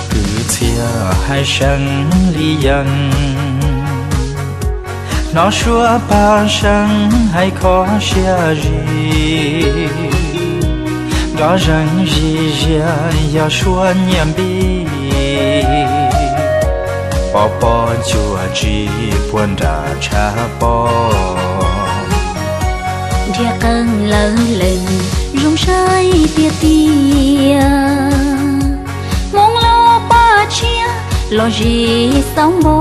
Kwv txhiaj hais seev li yees, hnov suab paj seev hais kho siab zis. Nrov zeeg zis zias yog suab nyiaj npib, pov pob cuam tsis puag nram tshav pob. Nrhiav qeej lawv lees zoo saib tiag tiag, Hmoob lub paj tshiab los zis xauv npo,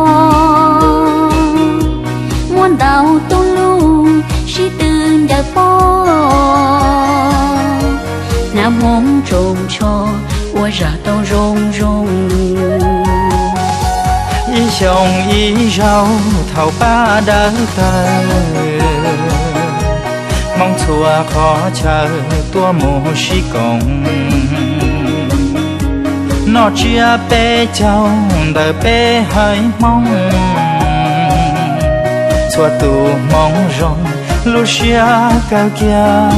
muaj ntau tus lus sib tw ncaws pob. Nab Hmoob tsoos tsho ua zaj tau zoo zoo. Ib xyoo ib zaug thaum pab dawb tawg, Hmoob txhua qhov chaw tuaj mus sib koom, noj tsiab peb caug ntawm peb haiv Hmoob. Txhua tus Hmoob zoo lub siab kawg kiag.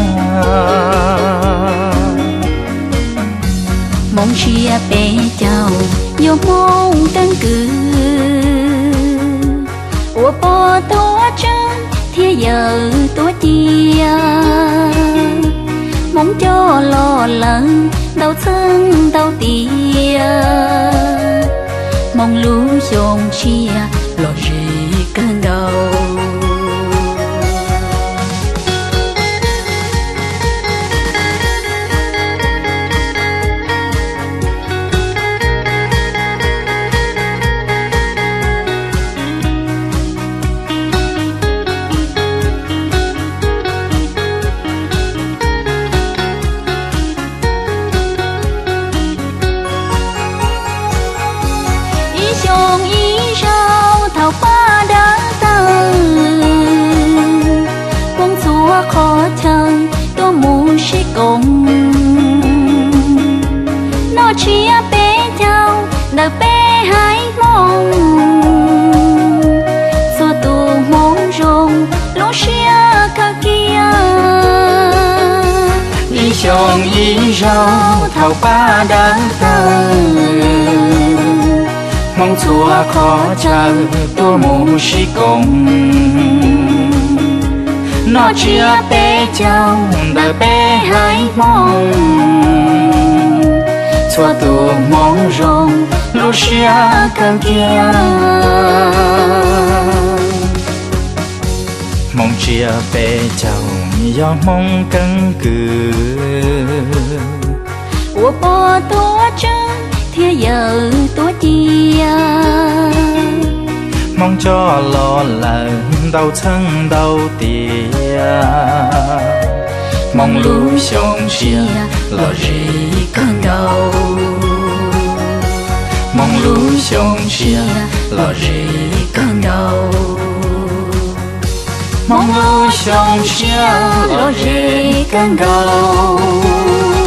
Hmoob tsiab peb caug yog Hmoob keeb kwm, ua pog tuav tswv thiab yawm tuav ci. Hmoob coj los lawm ntau txheej ntau tiam, Hmoob lub xyoo tsiab los zis kawg nkaus. Ib xyoo ib zaug thaum pab dawb tawg, Hmoob txhua qhov chaw tuaj mus sib koom, noj tsiab peb caug ntawm peb haiv Hmoob. Txhua tus Hmoob zoo lub siab kawg kiag. Ib xyoo ib zaug thaum pab dawb tawg, Hmoob txhua qhov chaw tuaj mus sib koom, noj tsiab peb caug ntawm peb haiv Hmoob. Txhua tus Hmoob zoo lub siab kawg kiag. Hmoob tsiab peb caug yog Hmoob keeb kwm, ua pog tuav tswv thiab yawm tuav ci. Hmoob coj los lawm ntau txheej ntau tiam, Hmoob lub xyoo tsiab los zis kawg nkaus. Hmoob lub xyoo tsiab los zis kawg nkaus. Hmoob lub xyoo tsiab los zis kawg nkaus.